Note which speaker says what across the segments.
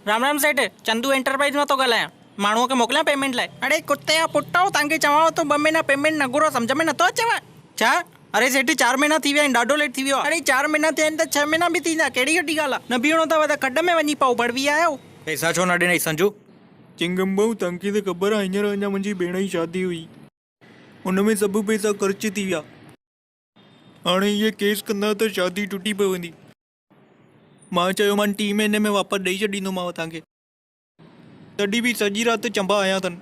Speaker 1: رام رام سيٺ، چندو انٽرپرائيز مان ٿو ڳالهايان. ماڻهوء کي موڪليان پيمينٽ لاء؟ اڙي ڪتي جا پٽؤ، توهان کي چوانو ٿو ٻه مهينا پيمينٽ نه گهرو، سمجهه ۾ نٿو اچيو ڇا؟ اڙي سيٺ چار مهينا ٿي ويا آهن، ڏاڍو ليٽ ٿي ويو آهي. اڙي چار مهينا ٿيا آهن ته ڇهه مهينا به ٿيندا، ڪهڙي وڏي ڳالهه آهي. نه بيهڻو اٿو ته کڏ ۾ وڃي پئو، ڀڙوي آهيو. پئسا ڇو نه ڏنئي سنجو؟
Speaker 2: چنگم ڀائو توهان کي ته خبر آهي هينئر اڃا منهنجي ڀيڻ جي شادي هئي، ان ۾ سڀ پئسا خرچ ٿي ويا. هاڻي اهي ڪيس ڪندا ته شادي ٽٽي پوندي. مان چيومان ٽين مهيني ۾ واپس ڏئي ڇڏيندومانو توهان کي. تڏهن به سڄي رات چنبا هنيا اٿن.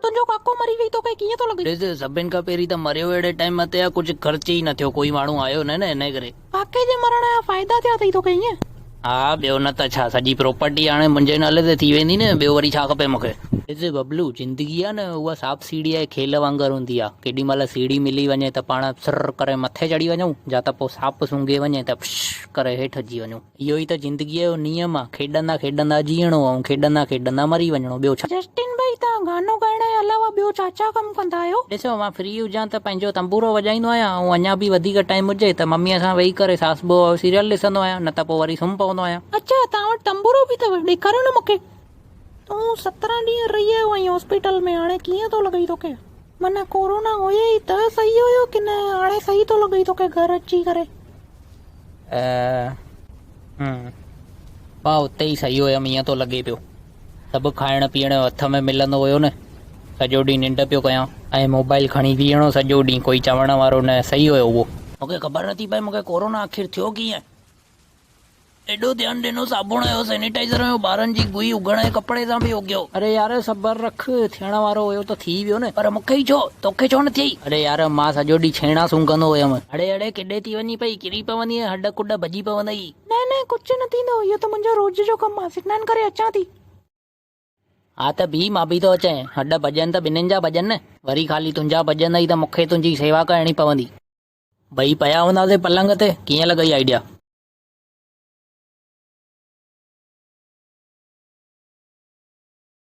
Speaker 1: تنهنجو ڪاڪو مري وئي توکي ڪيئن ٿو لڳي؟
Speaker 3: ڏس سڀن کان پهرين ته مريو اهڙي ٽائيم تي آ ڪجهه خرچ ئي نه ٿيو ڪوئي ماڻهو آيو نه نه انهي ڪري.
Speaker 1: ڪاڪي جي مرڻ جا فائدا ٿيا اٿئي توکي ائين؟
Speaker 3: ها ٻيو نه ته ڇا سڄي پراپرٽي هاڻي منهنجي نالي تي ٿي ويندي نه ٻيو وري ڇا کپي مونکي. ڏس ببلو زندگي آ نه اها سانپ سيڙهي جي کيل وانگر هوندي آ ڪيڏي مهل سيڙهي ملي وڃي ته پاڻ سر ڪري مٿي چڙهي وڃون جا ته پوء سانپ سونگهي وڃي ته ڦش ڪري هيٺ اچي وڃون اهو ئي ته زندگيء جو نيم آ کيڏندا کيڏندا جيئڻو ۽ کيڏندا کيڏندا مري وڃڻو ٻيو ڇا.
Speaker 1: جسٽن ڀائي توهان گانو ڳائڻ جي علاوه ٻيو ڇا ڇا ڪم ڪندا آهيو؟
Speaker 3: ڏسو مان فري هجان ته پنهنجو تنبورو وڄائيندو آهيان ۽ اڃا به وڌيڪ ٽائيم هجي ته مميء سان ويهي ڪري ساس بهو جو سيريل ڏسندو آهيان نه ته پوء وري سمهه پوندو آهيان.
Speaker 1: اڇا توهان وٽ تنبورو به اٿو ڏيکاريو نه مونکي. تون 17 ڏينهن رهي آيو آهين هاسپيٽل ۾ هاڻي ڪيئن ٿو لڳئي توکي؟ معنيٰ ڪورونا هيئي ته صحيح هيو ڪي نه هاڻي صحيح ٿو لڳئي توکي گهر اچي ڪري؟
Speaker 3: هم مان اتي ئي صحيح هيم ائين ٿو لڳي پيو. سڀ کائڻ پيئڻ جو هٿ ۾ ملندو هيو نه. سڄو ڏينهن ننڊ پيو ڪيان ۽ موبائل کڻي بيهڻو سڄو ڏينهن ڪوئي چوڻ وارو نه صحيح هيو اهو. مونکي خبر نٿي پئي مونکي ڪورونا آخر ٿيو ڪيئن؟ ايڏو ڌيان ڏنو صابڻ هيو سينيٽائيزر هيو ٻارن جي گوئي اگهڻ جي ڪپڙي سان به اگهيو. اري يار صبر رک ٿيڻ وارو هيو ته ٿي ويو نه. پر مونکي ئي ڇو؟ توکي ڇو نه ٿي؟ اڙي يار مان سڄو ڏينهن ڇيڻا سونگهندو هيم. اڙي اڙي ڪيڏي ٿي وڃين پئي ڪري پوندينء هڏ ڪڏ ڀڄي پوندئي.
Speaker 1: نه نه ڪجهه نه ٿيندو اهو ته منهنجو روز جو ڪم آ سنان ڪري اچان ٿي.
Speaker 3: ها ته بيهه مان به ٿو اچانء هڏ ڀڄن ته ٻنهين جا ڀڄن نه وري خالي تنهنجا ڀڄندئي ته مونکي تنهنجي سيوا ڪرڻي پوندي. ٻئي پيا هونداسين پلنگ تي ڪيئن لڳئي آئيڊيا.